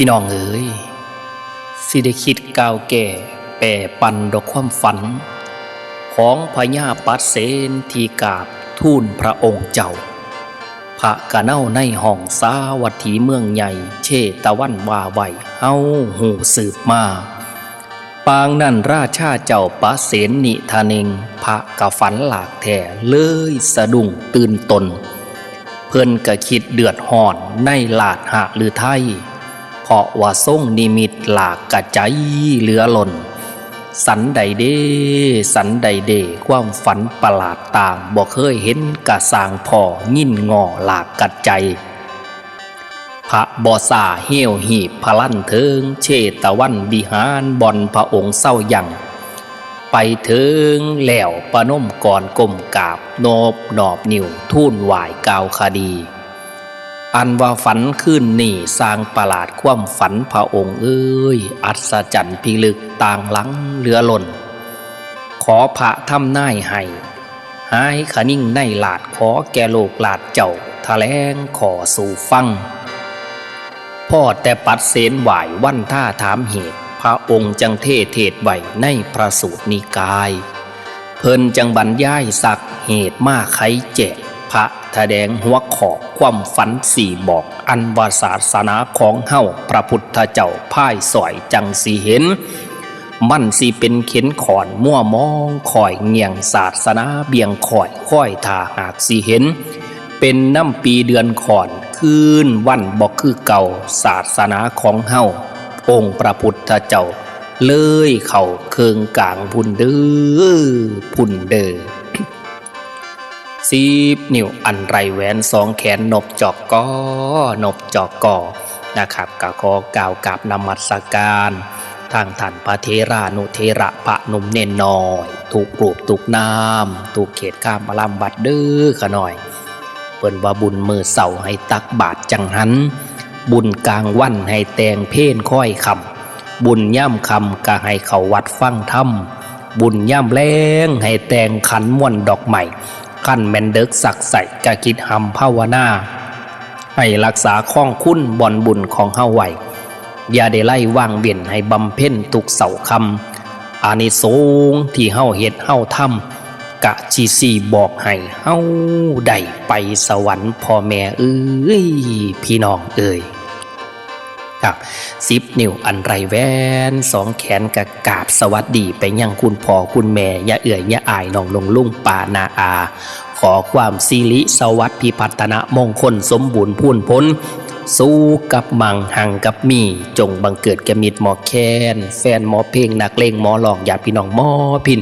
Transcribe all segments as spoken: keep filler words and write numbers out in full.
พี่น้องเอ๋ย สิได้คิดกล่าวแก้แปรปันดอกความฝัน ของพญาปัดเสนที่กราบทูลพระองค์เจ้า พระกะเนาในห้องสาวัตถีเมืองใหญ่เชตวันว่าไว้ เฮาฮู้สืบมา ปางนั้นราชาเจ้าปะเสนนิทะเนง พระกะฝันหลากแท้เลยสะดุ้งตื่นตน เพิ่นกะคิดเดือดฮ้อนในราชหฤทัย เพราะว่าทรงนิมิตหลากกะไจเหลือล้น สันใดเด้ สันใดเด้ ความฝันประหลาดต่างบ่เคยเห็นกะซ่างพ้อยินง้อหลากกะไจ พระบ่ซ่าเหี่ยวหีบพลันเถิง เชตวันวิหารบ่อนพระองค์เซายัง ไปเถิงแล้วประนมกรก้มกราบ โนบนอบนิ้วทูลไหว้กล่าวคดี อันว่าฝันคืนนี้ซ่างประหลาดความฝันพระองค์เอ๋ย อัศจรรย์พิลึกต่างหลังเหลือล้น ขอพระทำนายให้ หายคะนิงในราช ขอแก่โลกราชเจ้า แถลงข้อสู่ฟัง พอแต่ปัดเสนไหว้วันทาถามเหตุ พระองค์จั่งเทศน์ไว้ในพระสูตรนิกาย เพิ่นจั่งบรรยายซักเหตุมาไขแจก พระแถลงหัวข้อความฝันสี่บอก อันว่าศาสนาของเฮาพระพุทธเจ้าพ่ายสร้อยจั่งสิเห็น มันสิเป็นเข็ญขอนมัวมอง คอยเงี่ยงศาสนาเบี่ยงคอย คอยถ้าหากสิเห็น เป็นนำปีเดือนขอน คืนวันบ่คือเก่า ศาสนาของเฮา องค์พระพุทธเจ้า เลยเข้าเคิงกลางพุ้นเด้อ พุ้นเด้อ สิบนิ้วอันไร้แหวนสองแขนนบจอกกอ นบจอกกอ นะครับ ก็ขอกล่าวกราบนมัสการ ทางท่านพระเถรานุเถระ พระหนุ่มเณรน้อย ทุกรูปทุกนาม ทุกเขตคามอารามวัดเด้อข้าน้อย เพิ่นว่าบุญมื้อเช้าให้ตักบาตรจังหัน บุญกลางวันให้แต่งเพลคอยค่ำ บุญยามค่ำก็ให้เข้าวัดฟังธรรม บุญยามแลงให้แต่งขันมวลดอกไม้ คันแม่นเดิกสักใส่ก็คิดหำภาวนา ให้รักษาคองคุณบ่อนบุญของเฮาไว้ อย่าได้ไล่ว่างเว้น ให้บำเพ็ญทุกเช้าค่ำ อานิสงส์ที่เฮาเฮ็ดเฮาทำ กะสิสี่บอกให้เฮาได้ไปสวรรค์พ่อแม่เอ้ย พี่น้องเอ้ย ครับ สิบนิ้วอันไร้แหวนสองแขนกะกราบสวัสดีไปยังคุณพ่อคุณแม่ ย่าเอื้อยย่าอ้าย น้องนงลุงป้าน้าอา ขอความสิริสวัสดิ์พิพัฒนมงคลสมบูรณ์พูนผล สุขกับมั่ง หังกับมี จงบังเกิดแก่มิตรหมอแคน แฟนหมอเพลง นักเลงหมอร้อง ญาติพี่น้องหมอพิน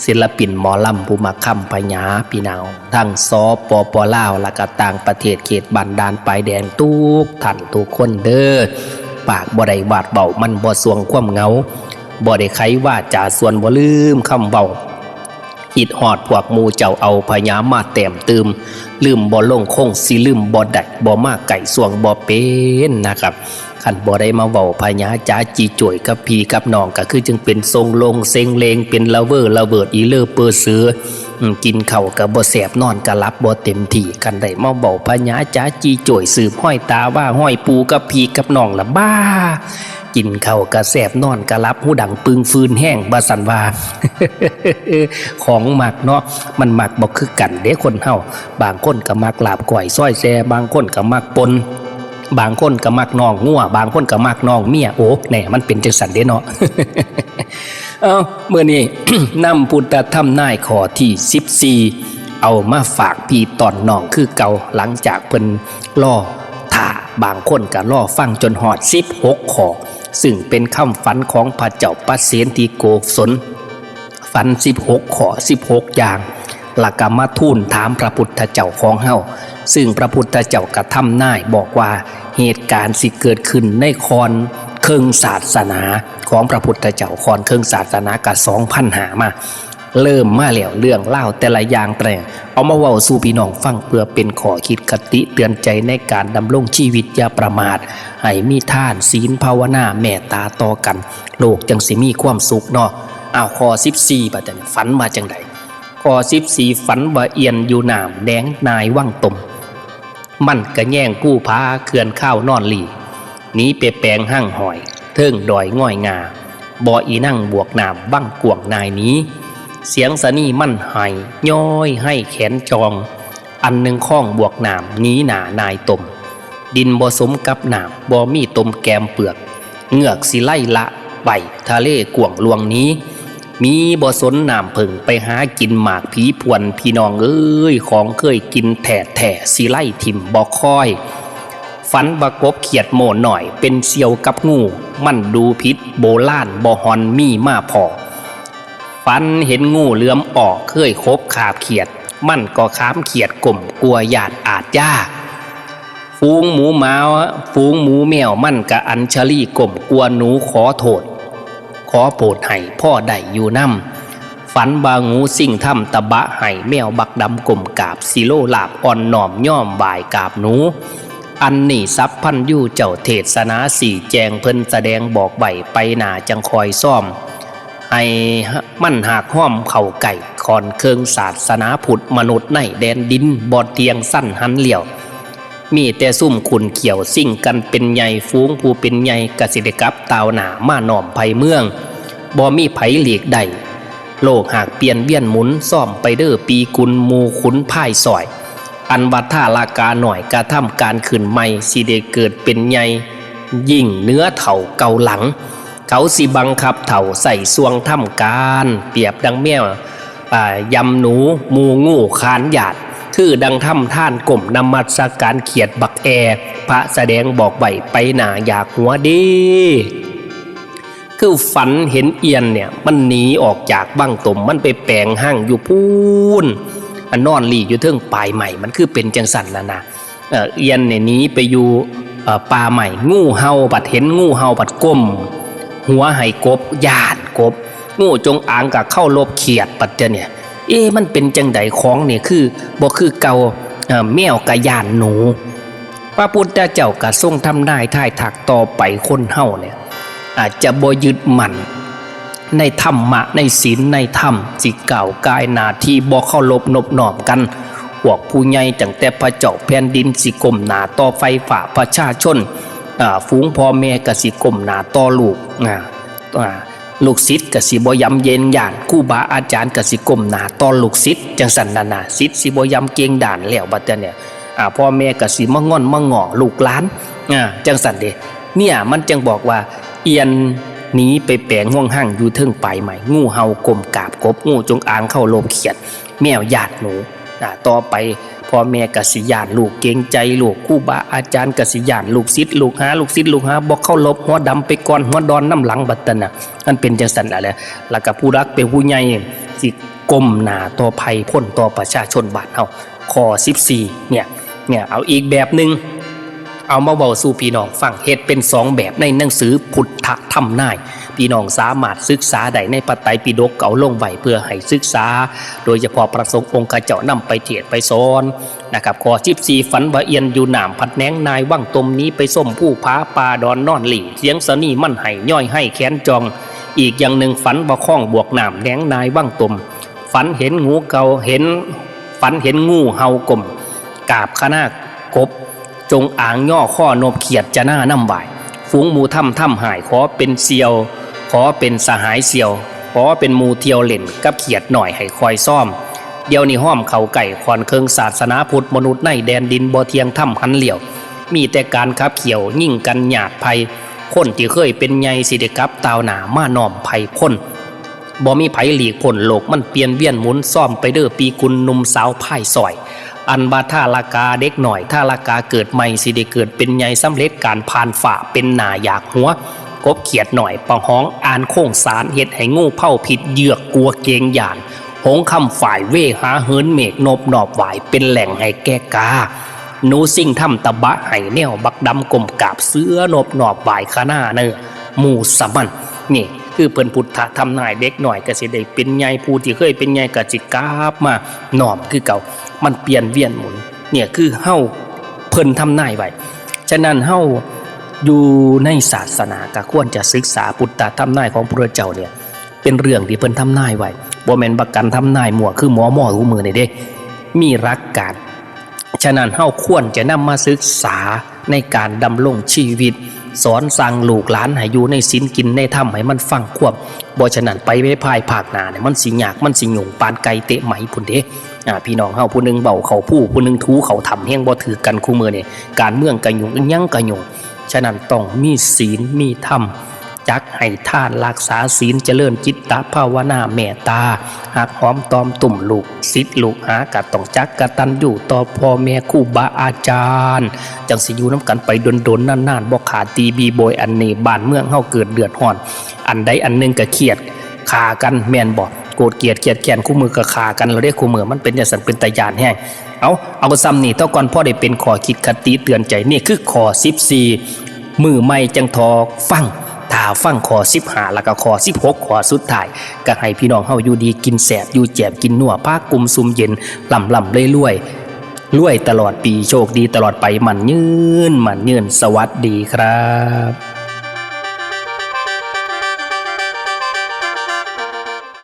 ศิลปินหมอลำผู้มักคำพญา พี่น้องทั้ง สปป ลาว และก็ต่างประเทศ เขตบ้านด่านปายแดน ทุกท่านทุกคนเด้อ ปากบ่ได้วาดเว้า มันบ่ส่วงความเหงา บ่ได้ไขวาจาส่วน บ่ลืมคำเว้า คิดฮอดพวกหมู่เจ้าเอาพญามาแต้มตื่ม ลืมบ่ลงคงสิลืมบ่ได้ บ่มาใกล้ส่วงบ่เป็นนะครับ คันบ่ได้มาเว้าพญาจ๋าจีจ่วยกับพี่กับน้อง ก็คือจั่งเป็นทรงลงเซ็งเลง เป็นละเวอละเวิดอีเลอเปอเสือ อืม กินข้าวก็บ่แซ่บ นอนก็หลับบ่เต็มที่ คันได้มาเว้าพญาจ๋าจีจ่วย สืบฮอยตาว่าฮอยปู่กับพี่กับน้องละบ้า กินข้าวก็แซ่บ นอนก็หลับ หูดังปึงฟืนแฮง ว่าซั่นว่า ของมักเนาะ มันมักบ่คือกันเด้คนเฮา บางคนก็มักลาบก้อยซอยแซ่ บางคนก็มักป่น บางคนก็มักน่องงัว บางคนก็มักน่องเมีย โอ้ แน่ มันเป็นจั่งซั้นเด้เนาะ เอ้า มื้อนี้ นำพุทธธรรมนายข้อที่สิบสี่ เอามาฝากพี่ตอนน้องคือเก่า หลังจากเพิ่นรอท่า บางคนก็รอฟังจนฮอดสิบหกข้อ ซึ่งเป็นคำฝันของพระเจ้าปเสนที่โกศล ฝันสิบหกข้อ สิบหกอย่าง แล้วก็มาทูลถามพระพุทธเจ้าของเฮา ซึ่งพระพุทธเจ้าก็ทำนายบอกว่าเหตุการณ์สิเกิดขึ้นในค่อนเคิงศาสนาของพระพุทธเจ้า ค่อนเคิงศาสนาก็สองพันห้ามา เริ่มมาแล้วเรื่องราวแต่ละอย่างแต่ละอย่าง เอามาเว้าสู่พี่น้องฟังเพื่อเป็นข้อคิดคติเตือนใจในการดำรงชีวิตอย่าประมาท ให้มีทาน ศีล ภาวนา เมตตาต่อกัน โลกจั่งสิมีความสุขเนาะ อ้าว ข้อสิบสี่ บัดนี้ฝันว่าจั่งใด ข้อสิบสี่ ฝันว่าเอี่ยนอยู่น้ำแดงนายวังตม มันกะแยงภูผาเคื่อนคาวนอนหลี หนีไปแปงห้างหอย เทิงดอยง่อยงา บ่อีนั่งบวกน้ำวังกวางนายหนี เสียงสะนีมันไห้ ย้อยไห้แขนจอง อันหนึ่งคองบวกน้ำหนีหน้านายตม ดินบ่สมกับน้ำ บ่มีตมแกมเปือก เงือกสิไล่ละไป ทะเลกว้างลวงหนี มีบ่สนน้ำเพิ่งไปหากินหมากผีพวน พี่น้องเอ้ย ของเคยกินแท้ๆ สิไล่ถิ่มบ่คอย ฝันว่ากบเขียดโม่น้อย เป็นเสี่ยวกับงู มันดูผิดโบราณบ่ฮอนมีมาพอ ฝันเห็นงูเหลือมออก เคยคบขาบเขียด มันก็ขามเขียดก้มกลัวย่านอาชญา ฝูงหมูหมา ฝูงหมูแมว มันกะอัญชลีก้มกลัวหนูขอโทษ ขอโปรดให้พ่อได้อยู่นำ ฝันว่างูสิ่งทำตะบะให้ แมวบักดำก้มกราบ สิโลลาบอ่อนน้อมยอมไหว้กราบหนู อันนี้สัพพัญญูเจ้าเทศนาสี่แจง เพิ่นแสดงบอกไว้ ไปหน้าจังคอยซ่อม ให้มันหากห้อมเข้าใกล้ ขอนเครื่องศาสนาพุทธ มนุษย์ในแดนดิน บ่เที่ยงสั้นหันเหลี่ยว มีแต่ซุ่มขุนเขียว สิ่งกันเป็นใหญ่ ฝูงผู้เป็นใหญ่ กสิได้กลับตาวหน้า มาน้อมไพเมือง บ่มีไผหลีกได้ โลกหากเปลี่ยนเวียนหมุน ซ่อมไปเด้อปีกุลหมู่ขุนพายซอย อันว่าทาลากาหน่อย กระทำการขึ้นใหม่ สิได้เกิดเป็นใหญ่ ยิ่งเหนือเฒ่าเก่าหลัง เขาสิบังคับเฒ่าใส่ส่วงทำการ เปรียบดังแมว อ่า ยำหนู หมู่งูคานหยาด คือดังทำทานก้มนมัสการเขียดบักแอ พระแสดงบอกไว้ไปหน้าอยากหัวเด้ คือฝันเห็นเอียนเนี่ย มันหนีออกจากบั้งตม มันไปแปงห้างอยู่พู้น อันนอนหลีอยู่เทิงปลายไม้ มันคือเป็นจังสันน่ะนะ เอ่อ เอียนเนี่ยหนีไปอยู่ เอ่อ ป่าไม้ งูเห่าบัดเห็นงูเห่าบัดก้ม หัวให้กบ ย่านกบ งูจงอางกะเคารพเขียดบัดเดี๋ยวเนี่ย เอ๊ะ มันเป็นจังใด ของนี่คือบ่คือเก่า เอ่อ แมวกะย่านหนู พระพุทธเจ้ากะทรงทำนายทายทักต่อไป คนเฮาเนี่ย อาจจะบ่ยึดมั่นในธรรมะ ในศีล ในธรรม สิก้าวกายหน้าที่บ่เคารพนบน้อมกัน พวกผู้ใหญ่ตั้งแต่พระเจ้าแผ่นดินสิก้มหน้าต่อไฟฟ้า ประชาชน อ่า ฝูงพ่อแม่กะสิก้มหน้าต่อลูก อ่า อ่า ลูกศิษย์กะสิบ่ยำเกรงย่าน ครูบาอาจารย์กะสิก้มหน้าต่อลูกศิษย์ จังสันน่ะนะ ศิษย์สิบ่ยำเกรงด่านแล้วบัดเนี่ย อ่า พ่อแม่กะสิมางอนมาง้อลูกหลาน อ่า จังสันเด้ เนี่ยมันจังบอกว่าเอียนหนีไปแปงห้องห้างอยู่เทิงปลายไม้ งูเห่าก้มกราบกบ งูจงอางเคารพเขียด แมวย่านหนู อ่า ต่อไปพ่อแม่กะสิย่านลูก เกรงใจลูก ครูบาอาจารย์กะสิย่านลูกศิษย์ลูกหา ลูกศิษย์ลูกหาบ่เคารพ หัวดำไปก่อน หัวดอนนำหลังบัดนั้นน่ะ มันเป็นจังสันล่ะแหละ แล้วกะผู้หลักเป็นผู้ใหญ่สิก้มหน้าต่อไพร่พลต่อประชาชนบ้านเฮา ข้อสิบสี่ เนี่ย เนี่ย เอาอีกแบบหนึ่ง เอามาเว้าสู่พี่น้องฟัง เฮ็ดเป็นสองแบบในหนังสือพุทธธรรมนาย พี่น้องสามารถศึกษาได้ในพระไตรปิฎก เอาลงไว้เพื่อให้ศึกษา โดยเฉพาะพระสงฆ์องค์เจ้านำไปเทศน์ไปสอนนะครับ ข้อสิบสี่ ฝันว่าเอียนอยู่น้ำ ผัดแหนงนายวังตม หนีไปส้มภูผาป่าดอนนอนหลี เสียงสะนีมันไห้ ย้อยไห้แขนจอง อีกอย่างหนึ่งฝันว่าคองบวกน้ำ แหนงนายวังตม ฝันเห็นงูเก่า เห็น ฝันเห็นงูเห่าก้มกราบคะนากบ จงอางย่อข้อนบเขียดจะหน้านำไหว้ ฝูงหมู่ถ้ำถ้ำหาย ขอเป็นเสี่ยว ขอเป็นสหายเสี่ยว ขอเป็นหมู่เที่ยวเล่นกับเขียดหน่อยให้คอยซ่อม เดี๋ยวนี้ห้อมเข้าใกล้ ขอนเครื่องศาสนาพุทธ มนุษย์ในแดนดินบ่เที่ยงธรรมหันเหลี่ยว มีแต่การขับเขี้ยว ยิงกันหยาดไพร่ คนที่เคยเป็นใหญ่สิได้กลับตาวหน้ามาน้อมไพร่พล บ่มีไผหลีกพ้น โลกมันเปลี่ยนเวียนหมุน ซ่อมไปเด้อปีกุลหนุ่มสาวพายซอย อันว่าทาลากาเด็กหน่อย ทาลากาเกิดใหม่ สิได้เกิดเป็นใหญ่ สำเร็จการผ่านฟ้า เป็นหน้าอยากหัว กบเขียดหน่อย ปะฮ้องอ่านโค้งสาร เฮ็ดให้งูเผาพิษ เยือกกลัวเกรงย่าน หงส์คำฝ่ายเวหาเหินเมฆ นบนอบไหว้ เป็นแหล่งให้แก่กา หนูสิ่งทำตะบะให้ แมวบักดำก้มกราบ เสือนบนอบไหว้คะนาเนอ หมู่สะมัน นี่คือเพิ่นพุทธธรรมนาย เด็กน้อยกะสิได้เป็นใหญ่ ผู้ที่เคยเป็นใหญ่กะสิกลับมาน้อมคือเก่า มันเปลี่ยนเวียนหมุน เนี่ยคือเฮา เพิ่นทำนายไว้ ฉะนั้นเฮาอยู่ในศาสนากะควรจะศึกษาพุทธธรรมนายของพระพุทธเจ้าเนี่ย เป็นเรื่องที่เพิ่นทำนายไว้ บ่แม่นว่ากันทำนายมั่วคือหมอหมอทุกมื้อนี่เด้ มีหลักการ ฉะนั้นเฮาควรจะนำมาศึกษาในการดำรงชีวิต สอนสั่งลูกหลานให้อยู่ในศีลกินในธรรมให้มันฟังความ บ่ฉะนั้นไปในภายภาคหน้าเนี่ยมันสิยากมันสิยุ่งปานไก่เตะไหมพุ้นเด้ อ่า พี่น้องเฮาผู้หนึ่งเว้าเข้าภูผู้หนึ่งถูเข้าถ้ำแฮงบ่ถืกกันคู่มื้อนี่ การเมืองก็ยุ่งอิหยังก็ยุ่ง ฉะนั้นต้องมีศีลมีธรรม จักให้ทานรักษาศีลเจริญจิตตภาวนาเมตตา ฮักหอมตอมตุ้มลูกศิษย์ลูกหาก็ต้องจักกตัญญูต่อพ่อแม่ครูบาอาจารย์ จั่งสิอยู่นำกันไปดนๆนานๆ บ่ขาดตีบีโบย อันนี้บ้านเมืองเฮาเกิดเดือดร้อน อันใดอันหนึ่งก็เครียดฆ่ากันแม่นบ่ โกรธเกลียดเครียดแค้นคู่มื้อก็ฆ่ากันแล้วเด้คู่มื้อ มันเป็นจั่งซั้นเป็นตาย้านแฮง เอา เอาซ่ำนี่เท่าก่อน พอได้เป็นข้อคิดคติเตือนใจ นี่คือข้อสิบสี่ มื้อใหม่จั่งทอฟัง ถ้าฟังข้อสิบห้า แล้วก็ข้อสิบหก ข้อสุดท้าย ก็ให้พี่น้องเฮาอยู่ดีกินแซ่บ อยู่แจ่มกินนัว พากุมซุมเย็น ร่ำๆรวยๆ รวยตลอดปี โชคดีตลอดไป มั่นยืน มั่นยืน สวัสดีครับ